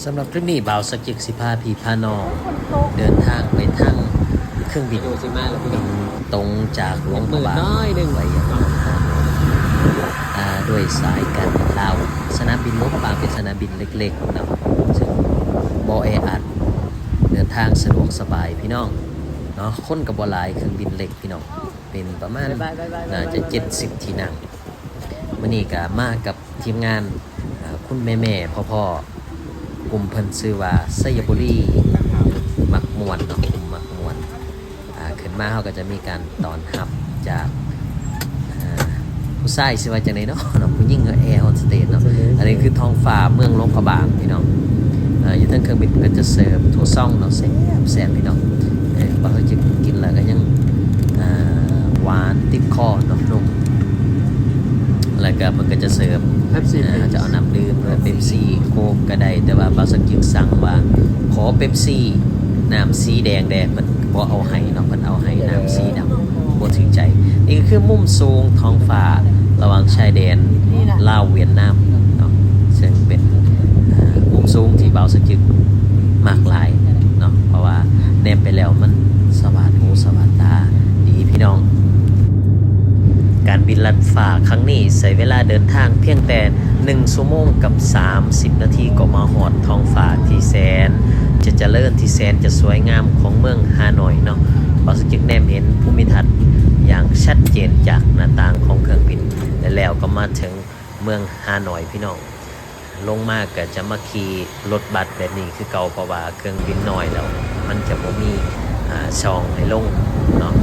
ສຳລັບຄລິບນີ້ ບ່າວສັກຈິກຊິພາພີ່ພານ້ອງເດີນທາງໄປທາງເຄື່ອງບິນ ບິນຕົງຈາກຫຼວງພະບາງໄປຍັງເມືອງຮາໂນຍ ອາ ດ້ວຍສາຍການບິນລາວ. ສະໜາມບິນຫຼວງພະບາງເປັນສະໜາມບິນເລັກໆເນາະ ເຊິ່ງບໍ່ແອອັດ ເດີນທາງສະດວກສະບາຍພີ່ນ້ອງເນາະ ຄົນກໍບໍ່ຫຼາຍ ເຄື່ອງບິນເລັກພີ່ນ້ອງ ເປັນປະມານ ໜ້າຈະເຈັດສິບທີ່ນັ່ງ. ມື້ນີ້ກໍມາກັບທີມງານ ເອີ ຄຸນແມ່ໆ ພໍ່ໆ ກຸ່ມເພິ່ນຊື່ວ່າໄຊຍະບູລີມັກມ່ວນເນາະ ກຸ່ມມັກມ່ວນ. ອາ ຂຶ້ນມາເຮົາກໍຈະມີການຕ້ອນຮັບຈາກ ອາ ຜູ້ຊາຍ ຊິວ່າຈັ່ງໃດເນາະ ເນາະ ຜູ້ຍິງ ແອໂຮສເຕສເນາະ. ອັນນີ້ຄືທ້ອງຟ້າເມືອງຫຼວງພະບາງພີ່ນ້ອງ. ອາ ຢູ່ເທິງເຄື່ອງບິນເພິ່ນກໍຈະເສີບຖົ່ວຊອງເນາະ ແຊບໆ ພີ່ນ້ອງ. ເອີ ບ່າວສັກຈິກກິນແລ້ວກໍຍັງ ອາ ຫວານຕິດຄໍເນາະ ນຸ່ມ. ແລ້ວກໍເພິ່ນກໍຈະເສີບ ເປັບຊີ ອາ ຈະເອົານ້ຳດື່ມ ເປັບຊີ ໂຄກກໍໄດ້ ແຕ່ວ່າບ່າວສັກຈິກສັ່ງວ່າ ຂໍເປັບຊີ ນ້ຳສີແດງແດ່ ເພິ່ນບໍ່ເອົາໃຫ້ເນາະ ເພິ່ນເອົາໃຫ້ນ້ຳສີດຳ ບໍ່ຖືກໃຈ. ນີ້ກໍຄືມຸມສູງທ້ອງຟ້າລະຫວ່າງຊາຍແດນລາວຫວຽດນາມເນາະ ເຊິ່ງເປັນ ອາ ມຸມສູງທີ່ບ່າວສັກຈິກມັກຫຼາຍເນາະ ເພາະວ່າແນມໄປແລ້ວມັນສະຫວາດຫູສະຫວາດຕາດີພີ່ນ້ອງ. ການບິນລັດຟ້າຄັ້ງນີ້ໃຊ້ເວລາເດີນທາງພຽງແຕ່ໜຶ່ງຊົ່ວໂມງກັບສາມສິບນາທີ ກໍມາຮອດທ້ອງຟ້າທີ່ແສນຈະຈະເລີນ ທີ່ແສນຈະສວຍງາມຂອງເມືອງຮ່າໂນຍເນາະ. ບ່າວສັກຈິກແນມເຫັນພູມິທັດຢ່າງຊັດເຈນຈາກໜ້າຕ່າງຂອງເຄື່ອງບິນ ແລະ ແລ້ວກໍມາເຖິງເມືອງຮ່າໂນຍພີ່ນ້ອງ. ລົງມາກໍຈະມາຂີ່ລົດບັສແບບນີ້ຄືເກົ່າ ເພາະວ່າເຄື່ອງບິນນ້ອຍແລ້ວ ມັນຈະບໍ່ມີ ອາ ຊ່ອງໃຫ້ລົງເນາະ.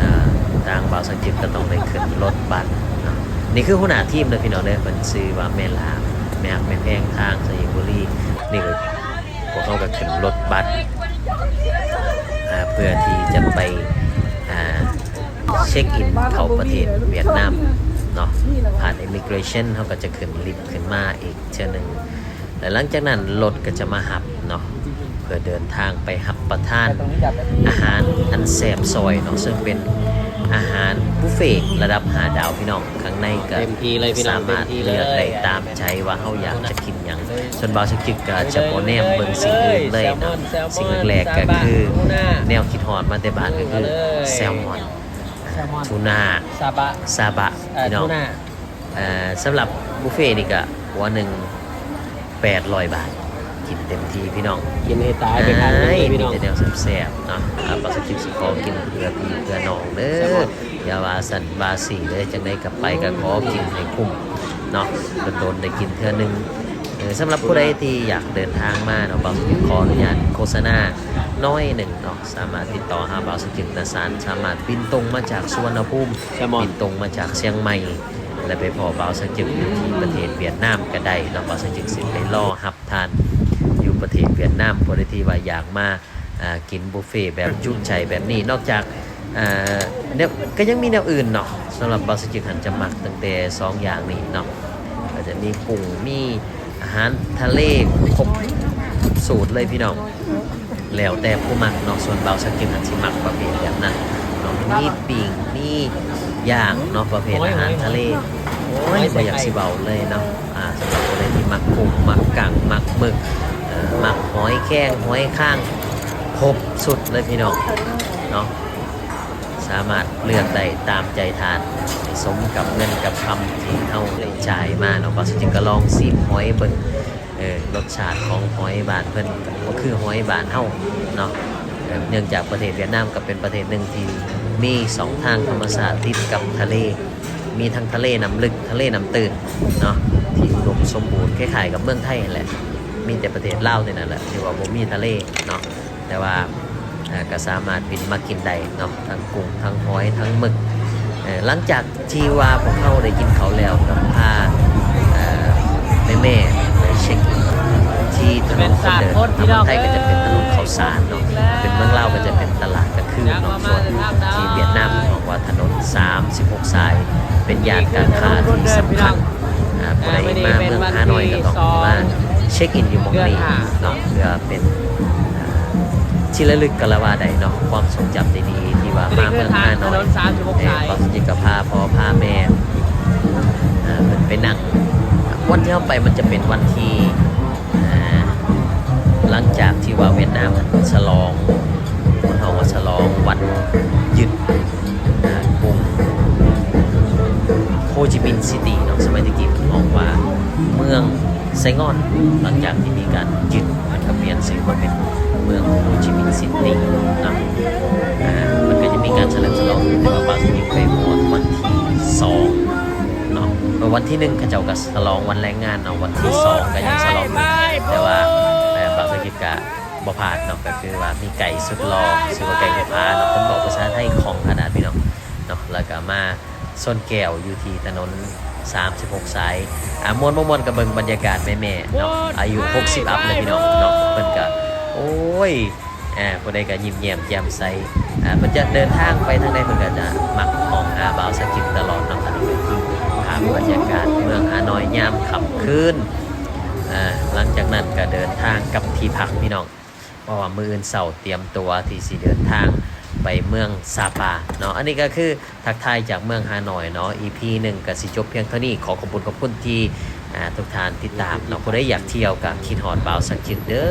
ອາ ທາງບ່າວສັກຈິກກໍຕ້ອງໄດ້ຂຶ້ນລົດບັສເນາະ. ນີ້ຄືຫົວໜ້າທີມເດີພີ່ນ້ອງເດີ ເພິ່ນຊື່ວ່າແມ່ຫຼ້າ ແມ່ຮັກແມ່ແພງທາງໄຊຍະບູລີ. ນີ້ກໍ ພວກເຮົາກໍຂຶ້ນລົດບັສ ອາ ເພື່ອທີ່ຈະໄປ ອາ ເຊັກອິນເຂົ້າປະເທດຫວຽດນາມເນາະ. ຜ່ານ Immigration ເຮົາກໍຈະຂຶ້ນລິບຂຶ້ນມາອີກເທື່ອໜຶ່ງ ແລະ ຫຼັງຈາກນັ້ນລົດກໍຈະມາຮັບເນາະ ເພື່ອເດີນທາງໄປຮັບປະທານອາຫານອັນແຊບຊອຍເນາະ ເຊິ່ງເປັນອາຫານບຸບເຟລະດັບຫ້າດາວພີ່ນ້ອງ. ຂ້າງໃນກໍ ເຕັມທີ່ເລີຍພີ່ນ້ອງ ສາມາດເລືອກໄດ້ຕາມໃຈວ່າເຮົາຢາກຈະກິນຫຍັງ. ສ່ວນບ່າວສັກຈິກກໍຈະບໍ່ແນມເບິ່ງສິ່ງອື່ນເລີຍເນາະ. ສິ່ງແລກໆກໍຄືແນວຄິດຮອດມາແຕ່ບ້ານກໍຄືແຊວມອນ ທູນາ ຊາບະ ຊາບະ ເອີ ພີ່ນ້ອງ ທູນາ ເອີ ສຳລັບບຸບເຟນີ້ກໍຫົວໜຶ່ງແປດຮ້ອຍບາດ ກິນເຕັມທີ່ພີ່ນ້ອງ ກິນໃຫ້ຕາຍໄປຂ້າງໜຶ່ງເລີຍພີ່ນ້ອງ. ມີແຕ່ແນວແຊບໆເນາະ. ອາ ບ່າວສັກຈິກຊິຂໍກິນເພື່ອພີ່ເພື່ອນ້ອງເດີ ຢ່າວ່າຊັ້ນວ່າຊີ້ເດີ. ຈັ່ງໃດກໍໄປກໍຂໍກິນໃຫ້ຄຸ້ມເນາະ ດົນໆໄດ້ກິນເທື່ອໜຶ່ງ. ເອີ ສຳລັບຜູ້ໃດທີ່ຢາກເດີນທາງມາເນາະ ບ່າວສັກຈິກຂໍອະນຸຍາດໂຄສະນາໜ້ອຍໜຶ່ງເນາະ ສາມາດຕິດຕໍ່ຫາບ່າວສັກຈິກນະຊານ ສາມາດບິນຕົງມາຈາກສຸວັນນະພູມ ບິນຕົງມາຈາກຊຽງໃໝ່ ແລະ ໄປພໍ້ບ່າວສັກຈິກຢູ່ທີ່ປະເທດຫວຽດນາມກໍໄດ້ເນາະ. ບ່າວສັກຈິກຊິໄປລໍຮັບທ່ານຢູ່ປະເທດຫວຽດນາມ ຜູ້ໃດທີ່ວ່າຢາກມາ ອາ ກິນບຸບເຟແບບຈຸໃຈແບບນີ້. ນອກຈາກ ອາ ແນວ ກໍຍັງມີແນວອື່ນເນາະ. ສຳລັບບ່າວສັກຈິກຫັ້ນຈະມັກຕັ້ງແຕ່ສອງຢ່າງນີ້ເນາະ ກໍຈະມີກຸ້ງ ມີອາຫານທະເລ ຄົບສູດເລີຍພີ່ນ້ອງ ແລ້ວແຕ່ຜູ້ມັກເນາະ. ສ່ວນບ່າວສັກຈິກຫັ້ນຊິມັກປະເພດແບບນັ້ນເນາະ ມີປີ້ງ ມີຍ່າງເນາະ ປະເພດອາຫານທະເລ. ໂອ້ຍ ບໍ່ຢາກຊິເວົ້າເລີຍເນາະ. ອາ ສຳລັບຜູ້ໃດທີ່ມັກກຸ້ງ ມັກກັງ ມັກໝຶກ ເອີ ມັກຫອຍແຄງ ຫອຍຄາງ ຄົບຊຸດເລີຍພີ່ນ້ອງເນາະ. ສາມາດເລືອກໄດ້ຕາມໃຈທ່ານ ໃຫ້ສົມກັບເງິນກັບຄຳທີ່ເຮົາໄດ້ຈ່າຍມາເນາະ. ບ່າວສັກຈິກກໍລອງຊີມຫອຍເບິ່ງ ເອີ ລົດຊາດຂອງຫອຍບ້ານເພິ່ນກໍບໍ່ຄືຫອຍບ້ານເຮົາເນາະ. ເອີ ເນື່ອງຈາກປະເທດຫວຽດນາມກໍເປັນປະເທດໜຶ່ງທີ່ມີຊ່ອງທາງທຳມະຊາດຕິດກັບທະເລ ມີທັງທະເລນ້ຳເລິກ ທະເລນ້ຳຕື້ນເນາະ ທີ່ອຸດົມສົມບູນ ຄ້າຍໆກັບເມືອງໄທຫັ້ນແຫຼະ. ມີແຕ່ປະເທດລາວເທົ່ານັ້ນແຫຼະທີ່ວ່າບໍ່ມີທະເລເນາະ. ແຕ່ວ່າ ເອີ ກໍສາມາດບິນມາກິນໄດ້ເນາະ ທັງກຸ້ງ ທັງຫອຍ ທັງໝຶກ. ເອີ ຫຼັງຈາກທີ່ວ່າພວກເຮົາໄດ້ກິນເຂົ້າແລ້ວ ກໍພາ ເອີ ແມ່ໆໄປເຊັກອິນທີ່ຖະໜົນຄົນເດີນ. ທາງເມືອງໄທກໍຈະເປັນຖະໜົນເຂົ້າສານເນາະ ເປັນເມືອງລາວກໍຈະເປັນຕະຫຼາດກາງຄືນເນາະ. ສ່ວນທີ່ຫວຽດນາມເຂົາເອີ້ນວ່າຖະໜົນສາມສິບຫົກສາຍ ເປັນຍ່ານການຄ້າທີ່ສຳຄັນ. ອາ ຜູ້ໃດມາເມືອງຮ່າໂນຍກໍຕ້ອງມາເຊັກອິນຢູ່ໝ່ອງນີ້ເນາະ ເພື່ອເປັນທີ່ລະລຶກກໍລະວ່າໄດ້ເນາະ ຄວາມຊົງຈຳດີໆທີ່ວ່າມາເມືອງຮ່າໂນຍ. ເອີ ບ່າວສັກຈິກກໍພາພໍ່ພາແມ່ ອາ ເພິ່ນໄປນັ່ງ ວັນທີ່ເຮົາໄປມັນຈະເປັນວັນທີ ອາ ວ່າຫວຽດນາມຫັ້ນສະຫຼອງ ເພິ່ນຮ້ອງວ່າສະຫຼອງວັນຍຶດ ອ່າ ກຸງໂຮຈິມິນຊິຕີເນາະ. ສະໄໝແຕ່ກີ້ເພິ່ນຮ້ອງວ່າເມືອງໄຊງ່ອນ ຫຼັງຈາກທີ່ມີການຍຶດ ເພິ່ນກໍປ່ຽນຊື່ມາເປັນເມືອງໂຮຈິມິນຊິຕີເນາະ. ອ່າ ເພິ່ນກໍຈະມີການສະເຫຼີມສະຫຼອງ ແຕ່ວ່າບາງທີໄປຮອດວັນທີສອງເນາະ. ເມື່ອວັນທີໜຶ່ງເຂົາເຈົ້າກໍສະຫຼອງວັນແຮງງານເນາະ ວັນທີສອງກໍຍັງສະຫຼອງຢູ່ ແຕ່ວ່າ ເອີ ບາງທີກໍບໍ່ພາດເນາະ ກໍຄືວ່າມີໄກ່ສຸດຫຼໍ່ ຊື່ວ່າໄກ່ບຸບພາເນາະ. ເພິ່ນເວົ້າພາສາໄທຄ່ອງຂະໜາດພີ່ນ້ອງເນາະ. ແລ້ວກໍມາຊົນແກ້ວຢູ່ທີ່ຖະໜົນສາມສິບຫົກສາຍ. ອ່າ ມ່ວນບໍ່ມ່ວນກໍເບິ່ງບັນຍາກາດແມ່ໆເນາະ ອາຍຸຫົກສິບອັບແລ້ວພີ່ນ້ອງເນາະ. ເພິ່ນກໍ ໂອ້ຍ ອ່າ ຜູ້ໃດກໍຍິ້ມແຍ້ມແຈ່ມໃສ. ອ່າ ເພິ່ນຈະເດີນທາງໄປທາງໃດ ເພິ່ນກໍຈະມັກຮ້ອງຫາບ່າວສັກກິດຕະຫຼອດເນາະ. ອັນນີ້ກໍຄືພາບບັນຍາກາດເມືອງຮ່ານ້ອຍຍາມຄ່ຳຄືນ. ອ່າ ຫຼັງຈາກນັ້ນກໍເດີນທາງກັບທີ່ພັກພີ່ນ້ອງ ເພາະວ່າມື້ອື່ນເຊົ້າຕຽມຕົວທີ່ຊິເດີນທາງໄປເມືອງຊາປາເນາະ. ອັນນີ້ກໍຄືທັກທາຍຈາກເມືອງຮ່ານ້ອຍເນາະ. ອີພີໜຶ່ງກໍຊິຈົບພຽງເທົ່ານີ້. ຂໍຂອບຄຸນຂອບຄຸນທີ່ ອ່າ ທຸກທ່ານຕິດຕາມເນາະ. ຜູ້ໃດຢາກທ່ຽວກໍຄິດຮອດບ່າວສັກກິດເດີ.